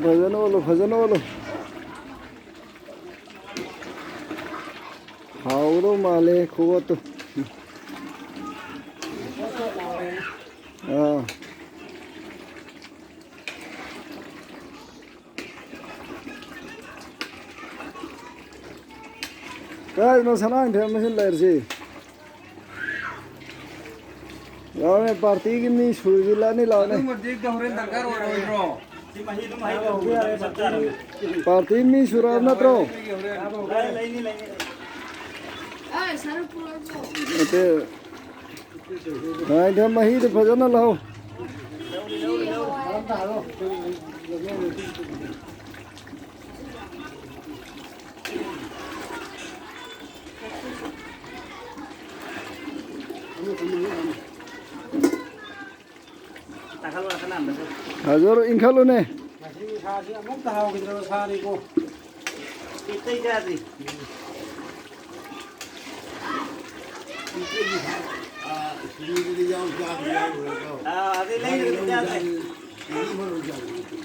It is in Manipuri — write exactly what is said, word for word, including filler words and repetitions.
ꯐꯖꯅ ꯑꯣꯜꯂꯨ, ꯐꯖꯅ ꯑꯣꯜꯂꯨ꯫ ꯍꯥꯎꯗꯧ ꯃꯥꯜꯂꯦ ꯈꯨꯋꯠꯇꯨ꯫ ꯑꯥ꯫ ꯀꯥꯏꯗꯅꯣ ꯁꯅꯥ ꯀꯩꯊꯦꯜ ꯃꯁꯦꯟ ꯂꯩꯔꯤꯁꯤ? ꯂꯥꯎꯅꯦ, ꯄꯥꯔꯇꯤꯒꯤ ꯃꯤ ꯁꯨꯔꯁꯤ ꯂꯥꯛꯑꯅꯤ, ꯂꯥꯎꯅꯦ꯫ ꯑꯗꯨꯝꯕꯗꯤ ꯍꯣꯔꯦꯟ ꯗꯔꯀꯥꯔ ꯑꯣꯏꯔꯣꯏꯗ꯭ꯔꯣ? ꯄꯥꯔꯇꯤ ꯃꯤ ꯁꯨꯔꯕ ꯅꯠꯇ꯭ꯔꯣ? ꯂꯩꯅꯤ, ꯂꯩꯅꯤ꯫ ꯅꯠꯇꯦ꯫ ꯉꯥꯏꯗ, ꯃꯍꯤꯗꯨ ꯐꯖꯅ ꯂꯧ꯫ ꯍꯧꯖꯤꯛ ꯏꯟꯈꯠꯂꯨꯅꯦ꯫ ꯉꯁꯤ ꯁꯥꯁꯤ ꯑꯃꯨꯛꯇ ꯍꯥꯎꯈꯤꯗ꯭ꯔꯕ ꯁꯥꯅꯤꯀꯣ꯫ ꯏꯇꯩ ꯆꯥꯗ꯭ꯔꯤ꯫ ꯑꯥ, ꯑꯗꯩ ꯂꯩꯔꯒ ꯆꯥꯗ꯭ꯔꯦ꯫